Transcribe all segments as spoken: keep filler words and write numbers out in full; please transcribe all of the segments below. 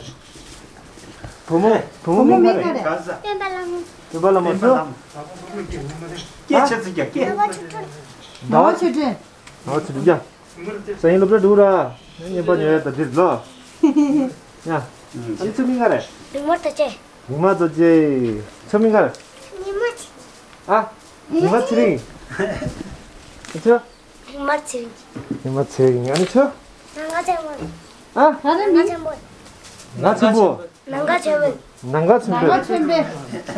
རེད། བུ་མོ་བུ་མོ་མིང་ག་རེད། སྤེན་པ་ལྷ་མོ། སྤེན་པ་ལྷ་མོ་ཚོ། སྐད་ཆ་ཚིག་རྒྱག་སྐད། ཟླ་བ་ཆོས་སྒྲོན། ཟླ་བ་ཆོས་སྒྲོན། ཟླ་བ་ཆོས་སྒྲོན་རྒྱག་སང་ཉིན་སློབ་གྲྭ་འགྲོ་ར། ངས་བརྙན་པར་ཉོ་ཡ་ད་འདིར་ལོ། ཡ། ཨ་ནི་ཚོ་མིང་ག་རེད། ལུག་དམར་རྡོ་རྗེ། ལུག་དམར་རྡོ་རྗེ། ཚོ་མིང་ག་རེད། ཉི་མ་ཚེ། ཨ། ཉི་མ་ཚེ་རིང་། ཨ་ཚོ། ལུག་དམར་ཚེ་རིང་། ལུག་དམར་ཚེ་རིང་། ཨ་ནི་ཚོ། ནང་ག་ཆེན་པོ། ཨ། ནང་ག་ཆེན་པོ། ང་ཆེན་པོ། ནང་ག་ཆེན་པོ། ནང་ག་ཆེན་པོ། ནང་ག་ཆེན་པོ།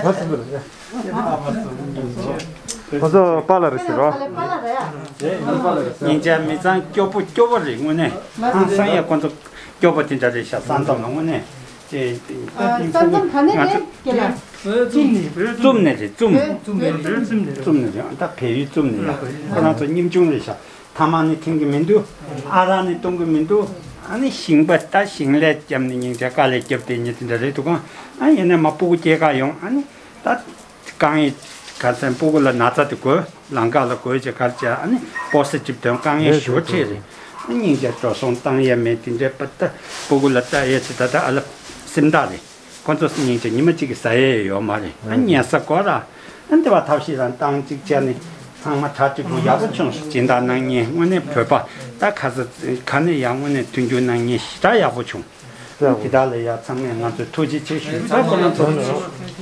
ང་ཆེན་པོ། ཁོ་ཚོ་པཱ་ལགས་རེད་ཟེར་རོ། སྙིང་རྗེ། མི་ཚང་སྐྱོ་པོ་སྐྱོ་པོ་རེད་དངོས་གནས། ཧང་སང་ཡ་ཁོ་ཚོ་སྐྱོ་པོ་དེ་འདྲ་རེད་ཤག་ས་མཚམས་ལ་དངོས་གནས། ཨ། ས་མཚམས་ག་ནས་རེད་ཁྱེད་ལ། ཙུམ་ནས་རེད་ཙུམ། ཙུམ་ནས་རེད། ཙུམ་ནས་རེད། ད་བལ་ཡུལ་ཙུམ་ནས་ཡ། ཁོ་རང་ཚོ་ཉམ་ཆུང་རེད་ཤག་ཐ་མག་ནི་འཐེན་གི་མི་འདུག་ཨ་རག་ནི་བཏུང་གི་མི་འདུག་ཨ་ནི་ཞིང་པ་ད་ཞིང་ལས་བརྒྱབ་ནས་སྙིང་རྗེ་དཀའ་ལས་བརྒྱབ་དེ་ཉིད་དེ་འདྲ་རེད་འདུག་ག་ཨ་ཡིན་ནའི་མ་སྤུ་གུ་སྐྱེས་ཀ་ཡོང་ཨ་ནི་ད་རྐང་ཡིན་ག་ཚད་སྤུ་གུ་ལ་ན་ཚ་དེ་དགོས་ལང་ཀ་ལ་དགོས་ཅེས་ག་རེ་བྱས་ཨ་ནི་པོ་སི་ཊིབ་ཐོན་དཀའ་ངལ་ཞེ་པོ་འཕྲད་རེད། ཨ་སྙིང་རྗེ་འགྲོ་སོང་བཏང་ཡས་མེད་དེ་འདྲའི་པ་ད་སྤུ་གུ་ལ་ལྟ་ཡས་ཅིག་ད་ལྟ་ཨ་ལ་སེམས་ཐག་རེད། ཁོ་ཚོ་སྙིང་རྗེ་ཉི་མ་གཅིག་གིས་ཟ་ཡས་ཡོད་མ་རེད། ཨ་ཉལ་ས་དགོས་ར། ཨ་འདི་བ་ཐབས་ཤེས་རང་བཏང་གཅིག་བྱས་ནས་ཚང་མ་གྲ་སྒྲིག་པོ་ཡག་པོ་བྱུང་སོང་། སྦྱིན་བདག་གནང་མཁན་དངོས་གནས་བོད་པ་ད་ག་ས་ག་ནས་ཡང་དངོས་གནས་མཐུན་འགྱུར་གནང་མཁན་ཞེ་དྲག་ཡག་པོ་བྱུང་། དེ་དག་ལ་ཡང་ཚང་མས་ང་ཚོས་ཐུགས་རྗེ་ཆེ་ཞུ། ད་ཁོ་རང་ཚོ་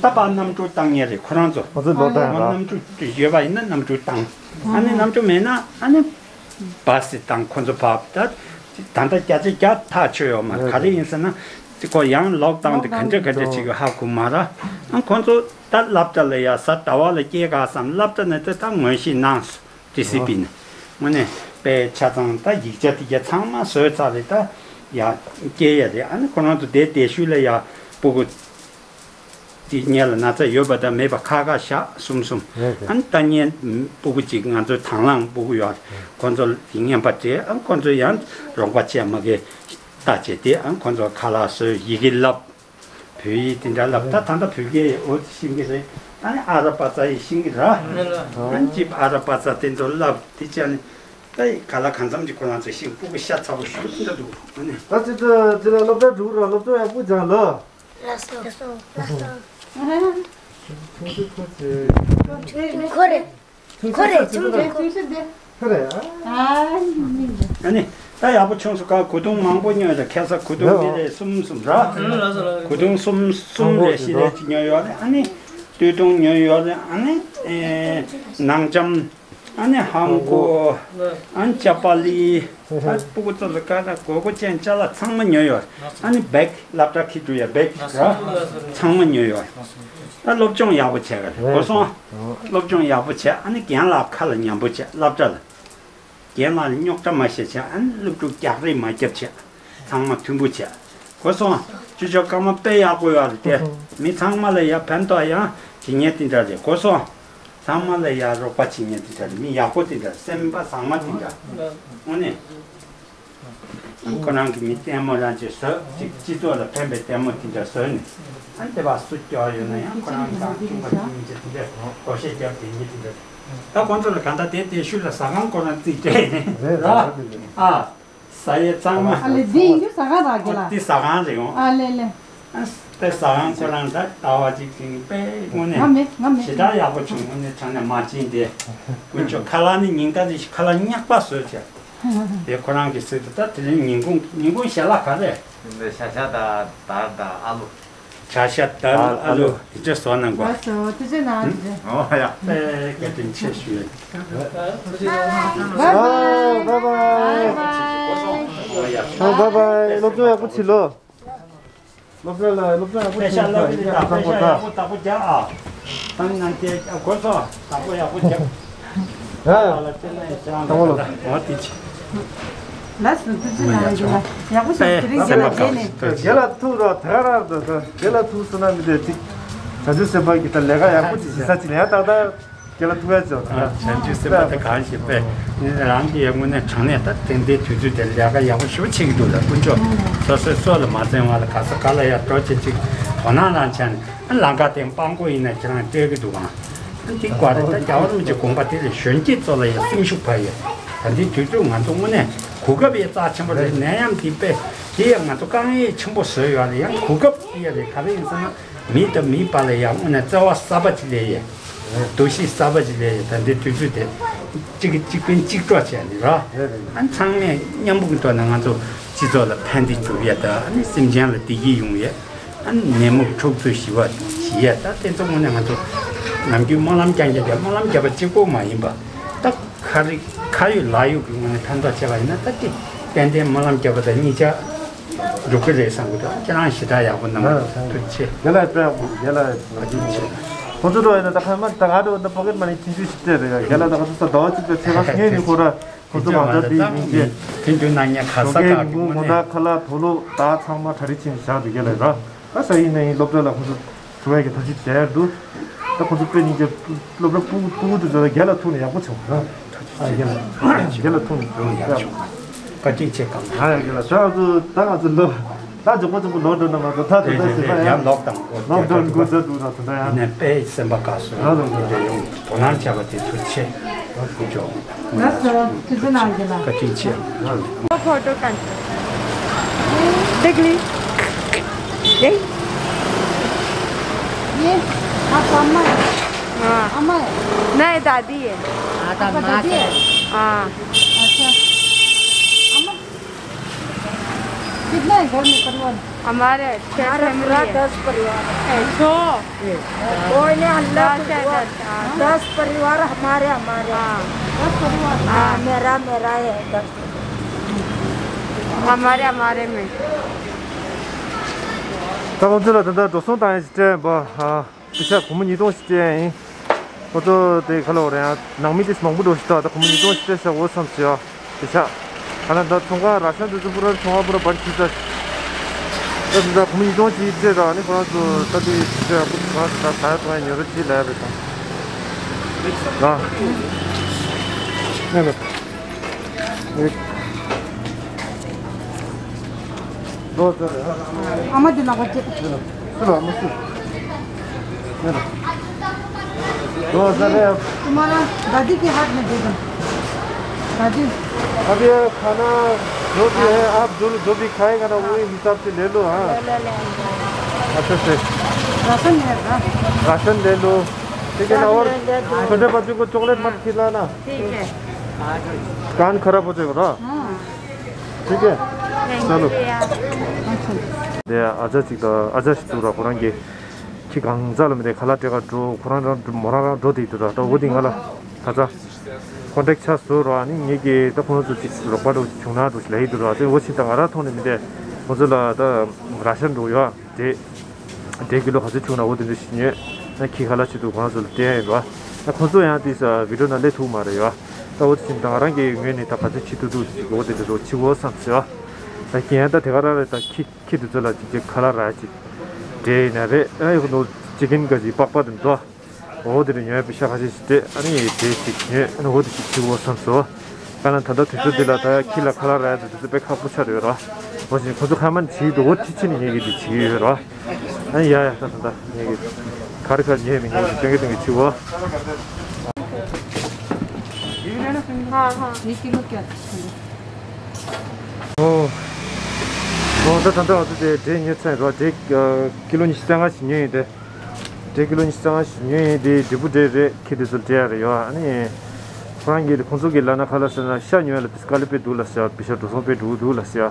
ད་ཕར་གནམ་གྲུ་བཏང་མཁན་རེད་ཁོ་རང་ཚོ། ཁོ་ཚོ་ལོ་ད་ཡང་ར། གནམ་གྲུ་ཡོད་པ་ཡིན་ན་གནམ་གྲུ་བཏང་། ཨ་ནི་གནམ་གྲུ་མེད་ན་ཨ་ནི་བཱ་སི་བཏང་ཁོ་ཚོ་བབས་ད། ད་ལྟ་བརྒྱ་ཆ་བརྒྱ་ཐག་ཆོད་ཡོད་མ་རེད། ག་རེ་ཡིན་ཟེར་ན། ཁོ་ཡང་ལོག་ཌའོན་དེ་ག་འདྲ་ག་འདྲ་བྱེད་དགོས་ཧ་གོ་མ་ར། ཨ་ཁོ་ཚོ་ད་སློབ་གྲྭ་ལ་ཡ་གཟའ་ཟླ་བ་ལ་སྐྱེལ་ག་བསམ་སློབ་གྲྭ་ནས་ད་ད་ངོ་ཤེས་གནང་སོང་ཌི་སི་པི་ནས། དངོས་གནས་དཔེ་ཆ་ཚང་ད་ཡིག་ཆ་དེ་ག་ཚང་མ་བཟོས་ཚར་རེད་ད། ཡ་སྐྱེ་ཡ་རེད། ཨ་ནི་ཁོ་རང་ཚོ་དེ་དེ་ཤུལ་ལ་ཡ་སྤུ་གུ་དེ་སྔོན་ལ་ན་ཚ་ཡོད་པ་དང་མེད་པ་ཁ་ཁ་ཤགས་གསུམ་གསུམ། རེད་རེད། ཨ་ནི་ད་སྔོན་སྤུ་གུ་གཅིག་ང་ཚོའི་དང་བླངས་སྤུ་གུ་ཡོད་རེད། ཁོ་ཚོ་ལ་བརྙན་པར་སྤྲད། ཨ་ཁོ་ཚོ་ཡང་རོགས་པ་བྱས་མ་གི་ལྟ་བྱས་ཏེ། ཨ་ཁོ་ཚོ་ཁ་ལག་བཟོས། ཡི་གེ་བསླབ། བོད་ཡིག་དེ་འདྲ་བསླབ། ད་ད་ལྟ་བོད་སྐད་འོ་དེ་ཤེས་ཀྱི་རེད། ཨ་ནི་ཨ་ར་པ་ཙ་ཡི་ཤེས་ཀྱི་ར། ཨ་ནི་ཅིག་ཨ་ར་པ་ཙ་དེ་ཚོ་བསླབ། དེ་བྱས་ནས་ད་ཡི་ག་ལ་གང་འཚམ་ཅིག་ཁོ་རང་ཚོ་ཤེས། སྤུ་གུ་ཤ་ཚ་པོ་ཞེ་པོ་ཅིག་འདུག་ཨ་ནི། ད་ཅི་ཅི་ཅི་ལ་སློབ་གྲྭ་འགྲོ་ར། སློབ་སྦྱོང་ཡག་པོ་སྦྱངས་ལ། ལགས་སོ། ལགས་སོ། ལགས་སོ། ཁོ་རེད། ཁོ་རེད། ཆུང་ཆུང་ཆུང་ཆུང་དེ། ཁོ་རེད་ཨ། ཨ་ནི་ད་ཡག་པོ་བྱུང་སོང་། ཀ་གོས་ཐུང་མང་པོ་ཉོས་རེད། ཁ་སང་གོས་ཐུང་འདི་རེད། གསུམ་གསུམ་ར། གོས་ཐུང་གསུམ་གསུམ་རེ་བཞི་རེ་ཅིག་ཉོས་ཡོད་རེད། ཨ་ནི་སྟོད་ཐུང་ཉོས་ཡོད་རེད། ཨ་ནི་ཨེ་ནང་འཇམ། ཨ་ནི་ཧམ་གོ། ཨ་ནི་ཅ་པ་ལི། ཨ་སྤུ་གུ་ཚོ་ལ་ཀ་ན་དགོས་མཁོ་ཅན་ཅ་ལག་ཚང་མ་ཉོས་ཡོད། ཨ་ནི་བེག་སློབ་གྲྭ་འཁྱེར་འགྲོ་ཡ་བེག་ར་ཚང་མ་ཉོས་ཡོད། ད་སློབ་སྦྱོང་ཡག་པོ་བྱས་ག་རེད། གོ་སོང་། སློབ་སྦྱོང་ཡག་པོ་བྱས། ཨ་ནི་རྒན་ལགས་ཁ་ལ་ཉན་པོ་བྱས། སློབ་གྲྭ་ལ་རྒན་ལགས་ལ་རྙོག་དྲ་མ་བཤད་བྱས། ཨ་ནི་སློབ་ཕྲུག་རྒྱག་རེས་མ་རྒྱབ་བྱས། ཚང་མ་མཐུན་པོ་བྱས། གོ་སོང་། ཅོ་ཅོ་སྐར་མ་དཔེ་ཡག་པོ་ཡོད་རེད་དེ། མི་ཚང་མ་ལ་ཡ་ཕན་ཐོགས་ཡང་བྱེད་མཁན་དེ་འདྲ་རེད། གོ་སོང་། ཚང་མ་ལ་ཡ་རོགས་པ་བྱེད་མཁན་དེ་འདྲ་རེད། མི་ཡག་པོ་དེ་འདྲ། སེམས་པ་བཟང་མ་དེ་འདྲ། དངོས་གནས། ཁོ་རང་གི་མི་ལྟད་མོ་རང་ཅིག་བཟོས། ཅིག་སྤྱི་ཚོགས་ལ་ཕན་པའི་ལྟད་མོ་དེ་འདྲ་བཟོས་ནས། ཨ་དེ་བ་སུ་སྐྱོ་ཡོད་ན་ཡང་ཁོ་རང་གི་ཁང་ཆུང་བ་ཆུང་ཆེ་དེ་འདྲ་བགོ་བཤའ་རྒྱབ་དེ་ཉིད་དེ་འདྲ། ད་ཁོང་ཚོ་ལ་གང་ལྟར་དེ་དེ་ཤུལ་ལ་ཟ་ཁང་ཁོ་རང་བརྩིས་སྤྲད་ནས་རེད་ར། རེད་རེད། ཨ། ཟ་ཡས་གཙང་མ། ཨ་ལེ་འདི་ཡིན་རྒྱུ་ཟ་ཁང་རག་གི་ལ། འདི་ཟ་ཁང་རེད་འོང་། ཨ་ལེ་ལེ། ཨ་དེ་ཟ་ཁང་ཁོ་རང་ད་ཟླ་བ་གཅིག་རིང་དཔེ་དངོས་གནས། ང་མེད་ང་མེད། ཞེ་དྲག་ཡག་པོ་བྱུང་། དངོས་གནས་དྲང་གནས་མ་བྱིན་ཏེ། དཀོན་མཆོག། ཁ་ལག་ནི་ཉིན་ལྟར་ནི་ཁ་ལག་ཉག་པ་བཟོས་བྱས། དེ་ཁོ་རང་གི་སྲིད་དུ་ད་དེ་རིང་ཉིན་གུང་ཉིན་གུང་ཞལ་ལག་ག་རེ། ཤ་ཤ་དང་དར་དང་ཨ་ལུ། ཤ་ཤ་དར་ཨ་ལུ་དེ་ཚོ་བཟོ་གནང་གོ། ལགས་སོ། ཐུགས་རྗེ་གནང་། ཨོ་ཡ། ཨེ་བཀའ་དྲིན་ཆེ་ཞུ་ཡ། བཱའི་བཱའི། བཱའི་བཱའི། ཨོ་བཱའི་བཱའི། སློབ་སྦྱོང་ཡག་པོ་བྱེད་ལོ། སློབ་གྲྭ་ལ་སློབ་སྦྱོང་ཡག་པོ་པེ་ཤ་བྱེད་ལ་ལོ། བླ་ཡག་པོ་ཡག་པོ་ཡག་པོ་ཚང་པོ་ད། ཡག་པོ་བདག་པོ་རྒྱག་ཨ། ད་ནང་གི་གོ་སོང་། བདག་པོ་ཡག་པོ་རྒྱག་ཡ་ཡ། ཨ་ལ་ཚེ་ན་ཡི་ཚེ་རང་ཚང་མ་ལ་ལ་འོ་དེ་ཆེ། ལགས་སོ། ཐུགས་རྗེ་གནང་། ཡག་པོ་ཡག་པོ་ཞིག་དེ་རིང་རྒན་ལགས་དེ་ནས། རྒན་ལགས་ཐུག་རོགས་དེ་ག་རང་དུ་དུ་རྒན་ལགས་ཐུག་སོང་ན་མི་དེ་ཅིག་བྱང་ཆུབ་སེམས་དཔའ་གི་ད་ལས་ཀ་ཡག་པོ་ཅིག་བྱེད་ས་ཅིག་ལ་ཡང་ཏག་ཏག་རྒན་ལགས་ཐུག་ཡ་ཅོ། ཨ་བྱང་ཆུབ་སེམས་དཔའ་དེ་གང་ཞིག་པས་ནི་རང་གི་ཡ་དངོས་གནས་དྲང་གནས་ད་དེང་དེའི་དུས་ཚོད་དེ་ལས་ཀ་ཡག་པོ་ཞེ་པོ་བྱེད་ཀྱི་འདུག་ལ། དཀོན་མཆོག་སོ་སོའི་སྲོག་ལ་མ་བརྩོན་བ་ལ་ག་ས་ག་ལ་ཡ་འགྲོ་བྱེད་ཅིག་དོ་སྣང་རང་བྱས་ནས། ཨ་ལམ་ཁ་སྟེང་སྤང་སྒོ་ཡིན་ན་ཁྱེད་རང་སྤྲད་ཀྱི་འདུག་ཨང་། ཨ་འདི་བཀའ་རེད། ད་རྒྱལ་བ་རིན་པོ་ཆེ་དགོངས་པ་དེ་ལས་གཞོན་སྐྱེས་ཚོ་ལ་ཡང་སེམས་ཤུགས་འཕར་ཡོད། ད་འདི་དུས་ཚོད་ང་ཚོ་དངོས་གནས་གོ་སྐབས་ཡང་རྩ་ཆེན་པོ་རེད། ནད་ཡམས་འདི་དཔེ་དེ་ཡང་ང་ཚོ་དཀའ་ངལ་ཆེན་པོ་བཟོས་ཡོད་རེད། ཡང་གོ་སྐབས་ཡོད་རེད། ག་རེ་ཡིན་ཟེར་ན་མི་དང་མིའི་བར་ལ་ཡང་དངོས་གནས་བརྩེ་བ་གསར་པ་ཅིག་སླེབས་ཡོད། འདུ་ཤེས་གསར་པ་ཅིག་སླེབས་ཡོད། ད་འདི་དུས་ཚོད་དེ་གཅིག་གིས་གཅིག་ཕན་གཅིག་གྲོགས་བྱས་ནས་ར། ཨ་ཚང་མས་མཉམ་པོ་གི་ཐོག་ནས་ང་ཚོ་སྤྱི་ཚོགས་ལ་ཕན་བདེ་སྒྲུབ་ཡ་དང་། ཨ་ནི་སེམས་ཅན་ལ་བདེ་སྐྱིད་ཡོང་ཡ། ཨ་ནི་ནད་མུག་འཁྲུག་རྩོད་ཞི་བ་ཞི་ཡ། ད་དེ་ཚོ་དངོས་གནས་ང་ཚོ་ནམ་རྒྱུན་སྨོན་ལམ་རྐྱང་རྐྱང་བརྒྱབ། སྨོན་ལམ་བརྒྱབ་པ་གཅིག་པོ་མ་ཡིན་པ། ད་ཁ་རི་ཁ་ཡོད་ལག་ཡོད་ཀྱི་ངོས་ནས་ཕན་ཐོགས་བྱས་པ་ཡིན་ན། ད་དེ་ཏན་ཏན་སྨོན་ལམ་བརྒྱབ་པ་དང་གཉིས་ཆ་འགྲོ་གི་རེད་བསམ་གི་འདུག་ཁྱེད་རང་ཞེ་དྲག་ཡག་པོ་གནང་བ་ཐུགས་རྗེ་ཆེ། རྒན་ལགས་དཔེ་ཡག་པོ། རྒན་ལགས་ཐུགས་རྗེ་ཆེ། ཁོང་ཚོ་འགྲོ་ཡིན་ན་ད་ཁ་མ་ད་ག་འགྲོ་ད་པོ་ཀེ་ཊི་མ་ནི་ཆུང་ཆུང་ཞིག་སྤྲད་རེད་ཡ། རྒན་ལགས་ད་ག་ཚོད་ས་ཟླ་བ་གཅིག་ཙམ་ཚེ་ག་ངས་ནི་ཁོ་ར། ཁོ་ཚོ་མ་ད་དེ་ཡིན་གྱི། ཐེངས་མཇུག་ན་ཉ་ཁ་ས་ཞོགས་ཀས་ཀ་ཉིན་གུང་དགོང་དག་ཁ་ལག་དུག་ལོག་ད་ཚང་མ་གྲ་སྒྲིག་ཕྱིན་བཞག་འདུག་ག་ལ་ར། ད་ས་ཡིན་ན་ཡིན་སློབ་གྲྭ་ལ་ཁོ་ཚོ་བྲོ་བའི་གི་ཐབས་ཤེས་བྱས་འདུག་ད་ཁོ་ཚོ་དཔེ་ཉིན་གྱི་སློབ་གྲྭ་སྤུ་གུ་སྤུ་གུ་དུ་ཚོ་རྒན་ལགས་ཐུག་ནས་ཡག་པོ་བྱུང་ར། ཨ་རྒན་ལགས་རྒན་ལགས་ཐུག་ནས་བྲོ་ཡག་བྱུང་། བཀའ་དྲིན་ཆེ་གང་། ཨ་རྒན་ལགས་ད་ང་ཚོ་ད་ང་ཚོ་ལོ་ད་མགྱོགས་པོ་མགྱོགས་པོ་ལོག་འགྲོ་ན་མ་གཏོགས། ད་དེ་ད་ཞེ་དྲག་ཡང་ལོག་དང་ལོག་འགྲོ་འགོ་ཚ་འདུག་ན་དེ་འདྲ་ཡང་ནས་དཔེ་སེམས་པ་དགའ་སོང་། ར་ར་ར་ར། དེ་ཡོང་དོ་སྣང་བྱས་པ་དེ་ཐུགས་རྗེ་ཆེ། ལགས་སོ། ཐུགས་རྗེ་གནང་རྒན་ལགས། བཀའ་དྲིན་ཆེ། फोटो काढ। देख ली। देख। ये आपका अम्मा है? हाँ। अम्मा है? नहीं, दादी है। आपका दादी है? हाँ। अच्छा। अम्मा, कितना है घर में परिवार? हमारे छह हमारे फैमिली पूरा है। दस परिवार है। छह। कोई नहीं, अल्लाह दस है, दस, हाँ। दस परिवार हमारे, हमारे। हाँ। दस परिवार? हाँ, मेरा, मेरा है दस। हमारे, हमारे में। ད་ང་ཚོ་ལ་ད་ལྟ་འགྲོ་སོང་བཏང་ཡས་ཅིག་སྤྲད་པ། ཨ་པེ་ཤག་སྒོར་མོ་ཉིས་སྟོང་ཞིག་སྤྲད་ཡིན། ཁོ་ཚོ་དེ་ག་ལ་བ་རེད། ཡང་ནང་མི་དེ་མང་པོ་འགྲོ་ཞིག་ད་ད་སྒོར་མོ་ཉིས་སྟོང་ཞིག་སྤྲད་ཤག་འོ་བསམ་སོང་ཡ། པེ་ཤག་ང་ལ་ད་ཚོང་ཁང་ར་ཤན་དུ་ཚོ་པུ་ར་ཚོང་ཁང་པུ་ར་བར་གྱི་ད། ད་དུ་ད་གོང་ཡིད་གཏོང་གྱིས་སྤྲད་ར་ནི་ཁོ་རང་ཚོ་ད་དུ་ཡིད་ཆེས་ཡག་པོ་ཁོ་རང་ཚོ་ད་ད་ཡ་གཏོང་ཡ་ཉོ་རོགས་གྱིས་ལབ་རེད་ད། ཨ། ནས་ནས། ཨ་མ་དེ་ལ་གོ་ཅེས། ཨ་མ་སུ། ཨ་མ་སུ། ཨ་མ། तुम्हारा दादी के हाथ में दे दो। दादी। अब ये खाना जो भी है, आप जो, जो भी खाएगा ना, वही हिसाब से ले लो, हाँ। ले, ले, ले। अच्छा से। राशन है ना? राशन ले लो। ठीक है ना, और ले, ले, ले। छोटे बच्चों को चॉकलेट मत खिलाना। ठीक है। कान खराब हो जाएगा ना। हाँ। ठीक है? चलो। दे, आजा चिक द, आजा सितु र, ཁོ་རང་གི་ཁྱི་གང་ཟག་ལ་མི་དེ་ཁ་ལག་སྤྲད་ག་འགྲོ། ཁོ་རང་རང་མོ་རང་རང་འགྲོ་དེ་འདུག་ར། ད་འོ་དེ་ང་ལ་ད་ཚ་ཀོན་ཊེག་ཆ་བཟོ་ར། ཨ་ནི་ངེད་ཀྱི་ད་ཁོང་ཚོ་ཅིག་རོགས་པ་འགྲོ་བྱུང་ན་འགྲོ་ལ་ཡི་འདུག་ར། དེ་འོ་ཅིག་ད་ང་རང་ཐོག་ནས་མི་དེ་ཁོང་ཚོ་ལ་ད་ར་ཤན་འགྲོ་ཡོད་དེ། འབྲས་ཀི་ལོ་ག་ཚོད་བྱུང་ན་འོ་དེ་འདྲ་ཞིག་ཉོས་ན་ཁྱི་ཁ་ལག་ཆེད་དུ་ཁོ་རང་ཚོ་ལ་སྟེར་ཡ་ཡིན་ར། ད་ཁོང་ཚོ་ཡང་དེ་ས་བི་ཌིའོ་ནང་སླེབས་ཐུབ་མ་རེད་ཡ། ད་འོ་དེ་བཞིན་ད་ང་རང་གི་ངོས་ནས་ད་ག་ཚོད་བྱེད་ཐུབ་ཐུབ་ཅིག་འོ་དེ་འདྲ་ཚོ་བྱེད་དགོས་བསམ་སོང་ཡ། ད་ཁྱི་ཡང་ད་དེ་ག་རང་རེད། ད་ཁྱི་ཁྱི་དེ་ཚོ་ལ་ཅིག་ཅིག་ཁ་ལག་རག་ཅིག་འབྲས་ཡིན་ན་རེད། ཨ་ཡོ་ནོ་ཅི་ཀིན་ག་ཅིག་པགས་པ་དེ་འདྲ། འོ་དེ་རེད། ཉོས་པའི་ཤ་ཁ་ཤས་ཤིག་སྤྲད། ཨ་ནི་འབྲས་ཅིག་ཉོས། ཨ་ནི་འོ་དེ་ཅིག་བྱེད་དགོས་བསམ་སོང་། ད་ན་ད་ལྟ་དུས་ཚོད་འདི་ལ་ད་ཡ་ཁྱི་ལ་ཁ་ལག་རག་ཡ་དུས་ཚོད་དཔེ་ཁག་པོ་ཆགས་ཡོད་ར། འོ་ཞིག་ཁོ་ཚོ་ཁ་མ་བྱེད་འདུག་འོ་དེ་ཕྱིན་ནས་ངེད་ཀྱིས་འདི་བྱེད་ཀྱི་ཡོད་ར། ཨ་ཡ་ཡ་ད་ད་ད་ངེད་ཀྱིས་ག་རེ་ག་རེ་ཉོས་མི་ཉོས་འདི་སྟོན་གྱི་སྟོན་གྱི་བྱེད་འོ། हाँ, हाँ। एक किलो क्या? ཨོ། ཨོ་ད་ད་ད་འོ་དེ་འབྲས་ཉོས་ཚར་ར། འབྲས་ཀི་ལོ་ཉི་ཤུ་རྩ་ལྔ་ཞིག་ཉོས་ཡིན་ཏེ། འབྲས་ཀི་ལོ་ཉི་ཤུ་རྩ་ལྔ་ཞིག་ཉོས་ཡིན་ཏེ། འབྲས་བུ་འབྲས་རེད། ཁྱི་དེ་ཚོ་སྤྲད་ཡ་རེད་ཡོད། ཨ་ནི་ཁོ་རང་གིས་ཁོང་ཚོ་གིས་ལབ་ན་ག་ལབ་ཟེར་ན་ཤ་ཉོ་ཡ་ལ་དེ་དཀའ་ལས་དཔེ་འདུག་ལབ་ཟེར། པེ་ཤ་འགྲོ་སོང་དཔེ་འགྲོ་གི་འདུག་ལབ་ཟེར།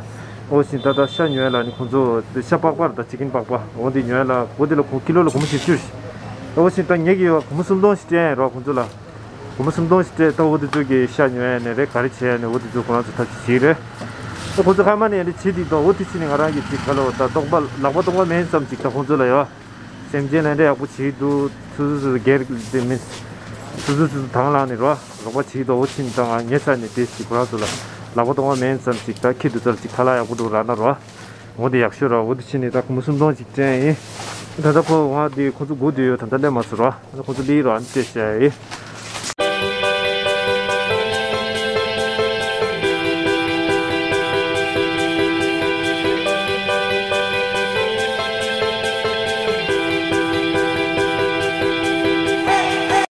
འོ་ཞིག་ད་ད་ཤ་ཉོ་ཡ་ལ་ནི་ཁོང་ཚོ་ཤ་པགས་པ་རེད། ད་ཅི་ཀིན་པགས་པ། འོ་འདི་ཉོ་ཡ་ལ་འོ་འདི་ལ་ཁོ་ཀི་ལོ་ལ་སྒོར་མོ་བཞི་བཅུ་ཞིག་འོ་ཞིག་ད་ངེད་ཀྱིས་ཡོད་སྒོར་མོ་སུམ་སྟོང་ཞིག་སྤྲད་ཡ་རོགས་ཁོང་ཚོ་ལ། སྒོར་མོ་སུམ་སྟོང་ཞིག་སྤྲད། ད་འོ་དེ་ཚོ་གིས་ཤ་ཉོ་ཡ་ནས་རེད། ག་རེ་བྱེད་ཡ་ནས་འོ་དེ་ཚོ་ཁོ་རང་ཚོ་ཐབས་ཤེས་བྱེད་རེད། ད་ཁོ་ཚོ་ཁ་མ་ནས་ཡ་འདི་བྱེད་དེ་དང་འོ་དེ་ཕྱིན་ནས་ང་རང་གིས་ཅིག་ག་ལ་འོ་ད་ལག་པ་ལག་པ་སྟོང་པ་མེད་ཙམ་ཅིག་ད་ཁོང་ཚོ་ལ་ཡོད། སེམས་ཅན་ལ་འདྲ་ཡག་པོ་བྱེད་འདུག་སུ་སུ་སུ་སྒེར་དེ་མིན། སུ་སུ་སུ་སུ་དང་བླངས་ནས་རོ་རོགས་པ་བྱེད་དང་འོ་ཕྱིན་ནས་ད་ང་ཉེ་ས་ནས་དེ་ཅིག་ཁོ་རང་ཚོ་ལ་ལག་པ་སྟོང་པ་མེད་ཙམ་ཅིག་ད་ཁྱི་དེ་ཚོ་ལ་ཅིག་ཁ་ལག་ཡག་པོ་འདུག་རག་ན་རོ། འོ་དེ་ཡག་ཤོས་རོ། འོ་དེ་ཕྱིན་ནས་ད་སྒོར་མོ་སུམ་སྟོང་ཅིག་སྤྲད་ཡིན། ད་ལྟ་ཁོ་ང་དེ་ཁོ་ཚོ་སྒུག་བསྡད་ཡོད། ད་ལྟ་སླེབས་མ་སོང་རོ། ད་ཁོ་ཚོ་སླེབས་རོ་ཨ་ནི་སྤྲད་བྱས་ཡིན།